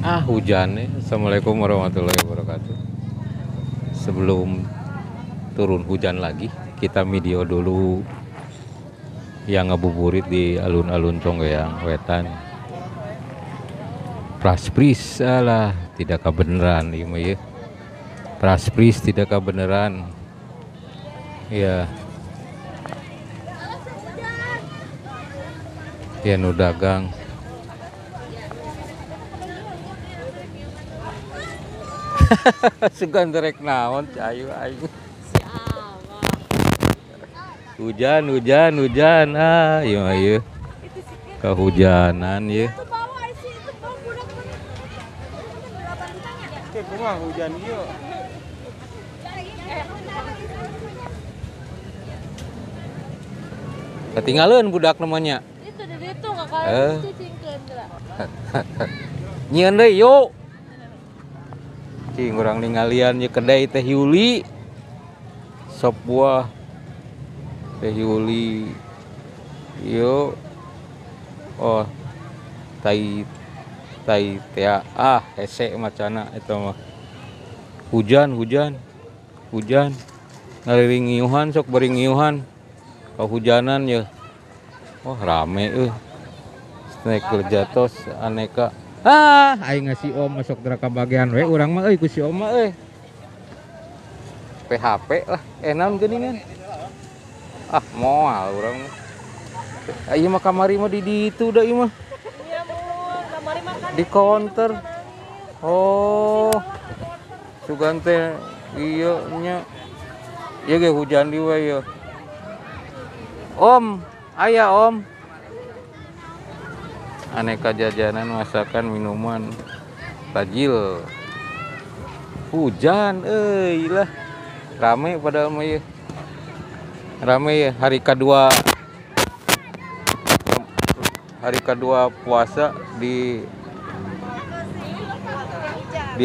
Ah, hujan nih. Assalamualaikum warahmatullahi wabarakatuh. Sebelum turun hujan lagi, kita video dulu yang ngabuburit di alun-alun Conggeang Wetan. Praspris alah, tidak kebenaran ieu mah ieu. Praspris tidak kebenaran. Ya. Ya nu dagang. Sugan terek naon ayu ayu. Hujan hujan hujan, ah ieu mah ieu. Kehujanan ieu. Hujan ieu. Ketinggalan budak namanya. Itu dari itu enggak cicingkeun geura. Nyieun deui yuk. Cing urang ningalian ye kedai Teh Yuli. Sop buah Teh Yuli. Yo. Oh. Tai tai tea ah hese macana eta mah. Hujan hujan. Hujan. Ngaliring ngiuhan sok bari ngiuhan. Kehujanan ya. Oh rame euy. Snack kerjatos aneka. Ah, aing ngasih om masuk neraka bagian we urang mah euy ku si om mah euy. PHP lah, naon geuningan. Ah, moal urang mah. Ieu mah kamari mah di ditu da ieu mah. Iya, mun kamari mah kan di counter. Oh. Sugan teh ieu nya. Ieu ge hujan di we ieu. Om, aya om. Aneka jajanan, masakan, minuman, tajil. Hujan euy lah. Rame padahal mah ieu. Rame ya hari kedua. Hari kedua puasa di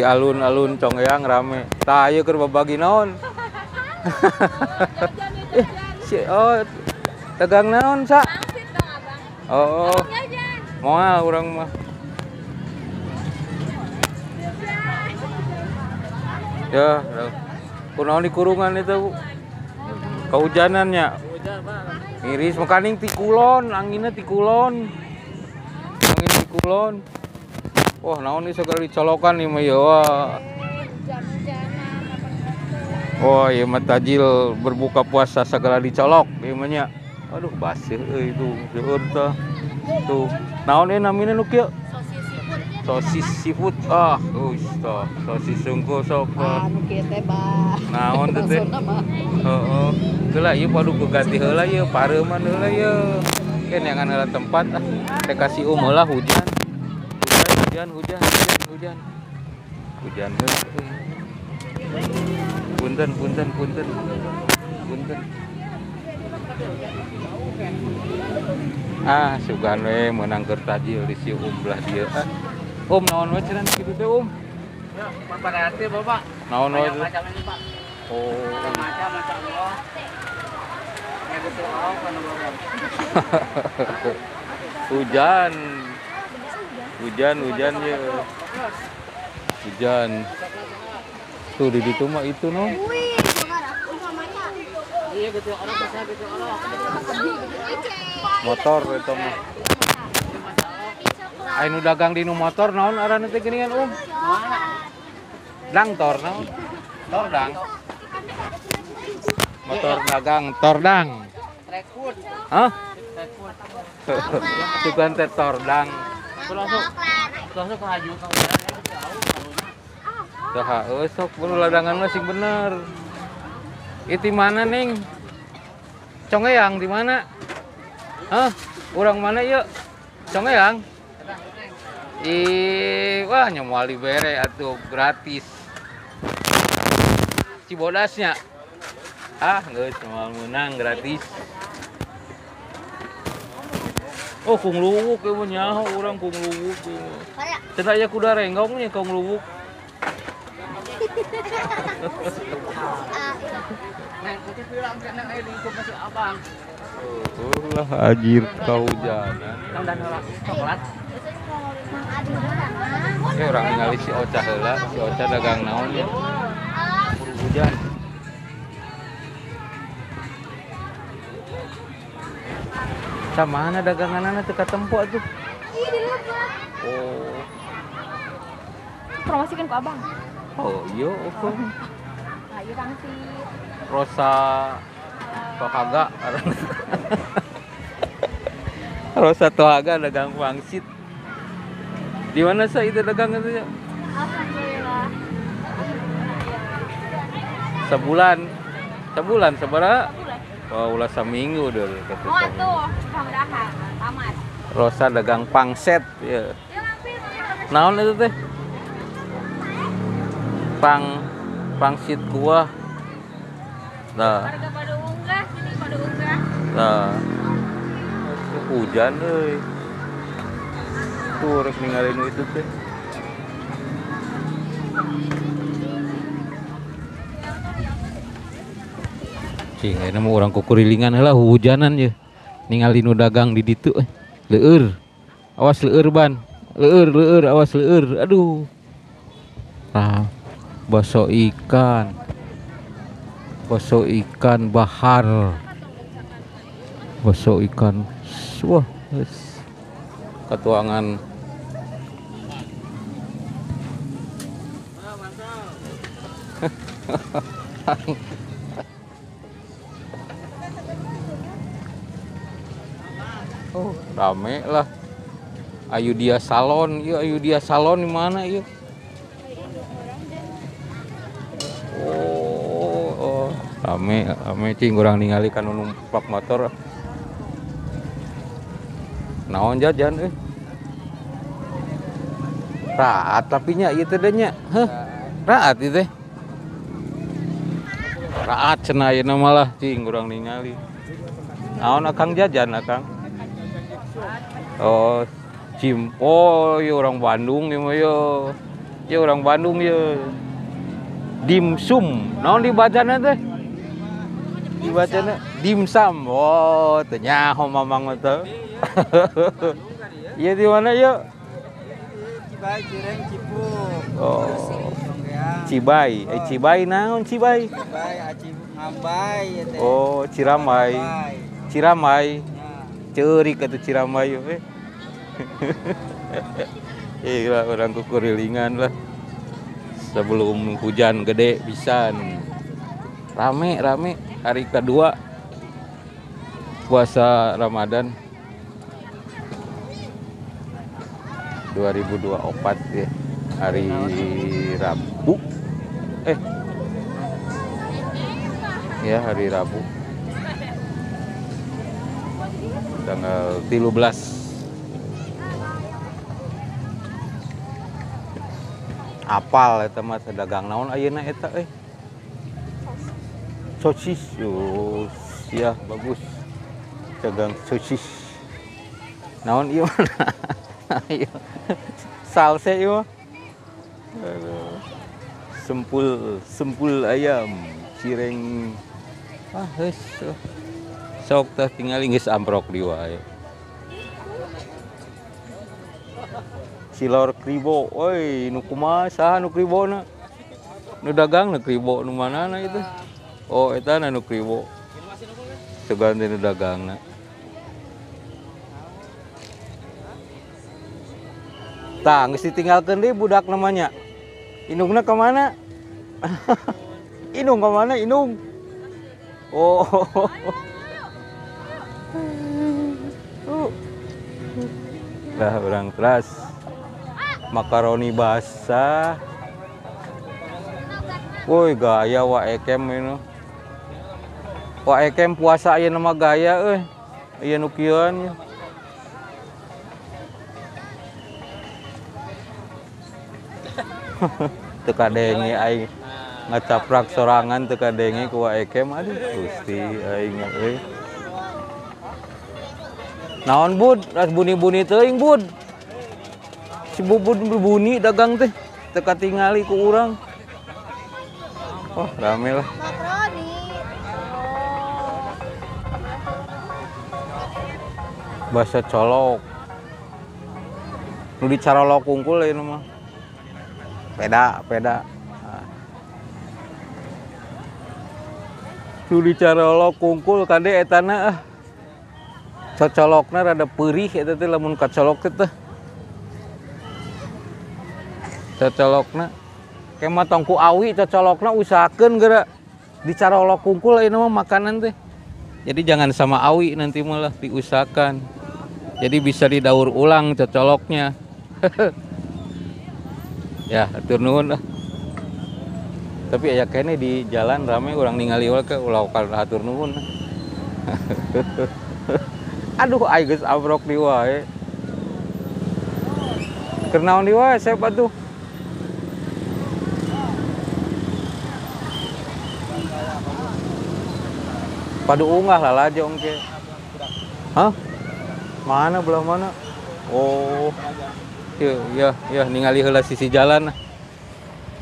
alun-alun Conggeang rame. Tah ieu keur babagi naon? Si oh dagang naon sa? Oh. Moal urang mah. Ya, kunaon di kurungan itu, Bu? Kehujanannya. Miris makaning ti kulon, anginna ti kulon. Angin ti kulon. Wah, naon ieu segala dicolokan ieu mah ya. Wah. Wah, ieu mah tajil berbuka puasa segala dicolok ieu mah nya. Aduh, baseuh euy itu. Seueur tah. Tuh, naon ieu namina nu kieu? Sosis seafood. Ah, geus tah. Sosis sungguh sok. Ah, nu kieu teh, Bah. Naon teh teh? Heeh. Heula ieu padu ganti heula ieu, pareuman heula ieu. Keun neangan heula tempat ah. Teh kasih um heula hujan. Hujan, hujan, hujan, hujan. Hujan heula. Punten, punten, punten. Punten. Ah, sugan we meunang keur tajil di si um belah dieu ah. Um naon we cenah kitu teh um? Ya, variasi Bapak. Naon we? Macam ini, Pak. Oh. Macam Allah. Ya gitu kan Bapak. Hujan. Hujan, hujan ya. Hujan. Tuh di ditu mah itu no. Iya gitu orang bisa gitu orang. Motor itu mah. Aya nu dagang di nu motor naon aranna teh geuningan um? Dang tor naon? Tordang. Motor dagang tordang. Hah? Sugan teh tordang. Langsung ke haju ka. Saha euy sok buru ladangan mah sing bener. Itu mana neng? Conggeang di mana? Hah? Urang mana yuk? Conggeang? Ih, wah nyamual dibere atuh gratis. Cibodasnya. Ah, geus moal meunang gratis. Oh, kung luwuk ieu mah nyaho urang kung luwuk ieu mah. Cenah aya kuda renggong nya kung luwuk. Oh, lah anjir kahujanan. Ya orang ningali si Oca heula, si Oca dagang naon ya. Buru hujan. Sama mana daganganana teu katempo atuh. Ih, di luar. Oh. Promosikan ku abang. Oh, iya, oke. Nah, iya pangsit. Rosa Tohaga. Rosa Tohaga dagang pangsit. Di mana sih itu dagang itu ya? Alhamdulillah. Sebulan. Sebulan sabaraha? Wah, ulah saminggu dulu kata. Oh, atuh, sabaraha? Tamat. Rosa dagang pangset ya. Naon itu teh? Pangsit kuah. Nah. Warga pada unggah sini pada unggah. Nah. Hujan euy. Tuh rek ninggalin itu teh. Cing, ayeuna mah urang kukurilingan heula hujanan ye. Ningali nu dagang di ditu euy. Leueur. Awas leueur ban. Leueur, leueur, awas leueur. Aduh. Nah, bakso ikan. Bakso ikan bahar. Bakso ikan. Wah, ketuangan. Oh, rame lah. Ayudia Salon, iya Ayudia Salon di mana iya? Oh, oh, rame, rame cing urang ningali kan numpak motor. Naon jajan euy. Raat tapi nya ieu teh nya. Heuh. Raat ieu teh. Raat cenah ayeuna malah cing urang ningali. Naon akang jajan akang? Oh, cim. Oh, ieu orang Bandung ieu mah ye. Ieu orang Bandung ye. Dimsum. Naon dibacana teh? Dibacana dimsum. Oh, teu nyaho mamang teh. Iya di mana yuk? Cibai, Cireng, Cipuk. Oh. Cibai, Cibai naon Cibai? Cibai, Aci Ngambai ya teh. Oh, Ciramai. Ciramai. Ceurik atuh Ciramai we. Iya, orang kukurilingan lah. Sebelum hujan gede pisan. Rame, rame hari kedua puasa Ramadan 2024 ya, hari Rabu. Ya hari Rabu. Tanggal 13. Apal eta mah dagang naon ayeuna eta euy. Sosis. Oh, ya bagus. Dagang sosis. Naon ieu mana? Salse ieu mah. Sempul, sempul ayam, cireng. Ah, geus. Sok teh tingali geus amprok di wae. Cilor kribo, oi nu kumaha saha nu kribona? Nu dagang nu kribo nu manana itu? Oh, eta na nu kribo. Segan teh nu dagangna. Tah, geus ditinggalkeun deui budak namanya. Indungna ka mana? Indung ka mana indung? Oh. Lah urang keras. Makaroni basah. Woi gaya wa ekem ini. Wa ekem puasa ayeuna mah gaya euy. Aya nu kieuan ya. Teu kadenge aing ngacaprak sorangan teu kadenge ku wa ekem aduh Gusti aing euy. Naon bud, ras buni-buni teuing bud. Si bubun berbuni dagang teh teu katingali ku urang. Oh, rame lah. Makaroni. Bakso colok. Nu dicarolok kungkul ieu mah. Peda, peda. Nu dicarolok kungkul kade etana ah. Cocolokna rada perih eta teh lamun kacolok teh. Cocolokna kema tong ku awi cocolokna usahakeun geura dicarolok kungkul ieu mah makanan teh. Jadi jangan sama awi nanti malah diusahakan. Jadi bisa didaur ulang cocoloknya. Ya, atur nuhun lah. Tapi aya keneh di jalan rame urang ningali we ke ulah atur nuhun. Aduh, aing geus abrok di wae. Keur naon di wae sep atuh. Padu unggah lah lalajo engke. Hah? Mana belah mana? Oh. Ya, ya, ya ningali heula sisi jalan.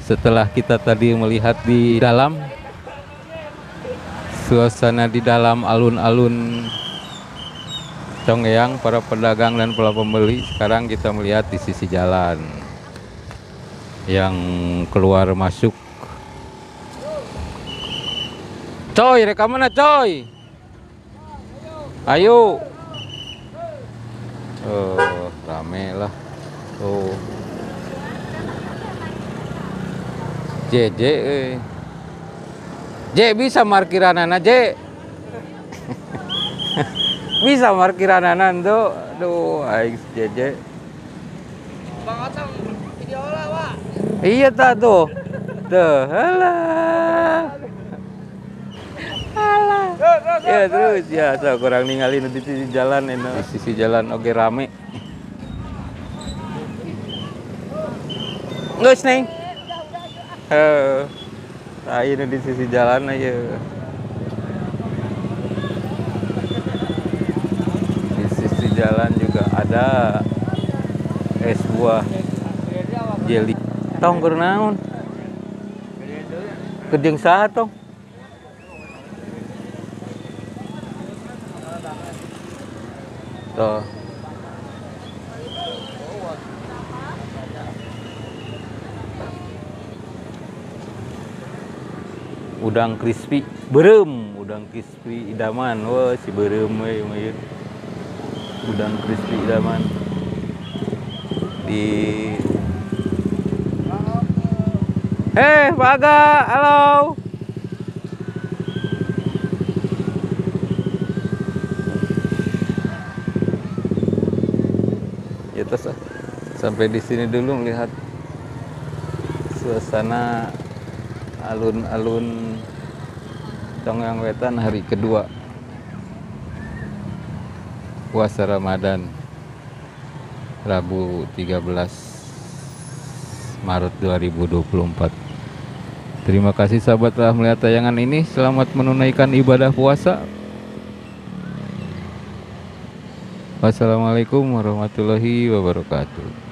Setelah kita tadi melihat di dalam suasana di dalam alun-alun Conggeang para pedagang dan para pembeli, sekarang kita melihat di sisi jalan yang keluar masuk. Coy, reka mana coy? Ayo. Oh, rame lah. Oh. JJ euy. J bisa markiranana J. Bisa markiranana tuh. Aduh, aing JJ. Bang Otong video lah, Wak. Iya ta tuh. Tuh, halah. Alah. Ya terus ya, so kurang ninggalin di sisi jalan ini. Di sisi jalan oke rame. Geus, Neng. Heeh. Ayeuna di sisi jalan aja. Di sisi jalan juga ada es buah jeli. Tong keur naon? Keur saha tong? Tuh. Udang crispy berem, udang crispy idaman. Wah, si berem we ieu. Udang crispy idaman. Di Hei, Pak Aga, halo. Ya terus sampai di sini dulu melihat suasana alun-alun Conggeang Wetan hari kedua puasa Ramadan, Rabu 13 Maret 2024. Terima kasih sahabat telah melihat tayangan ini. Selamat menunaikan ibadah puasa. Wassalamualaikum warahmatullahi wabarakatuh.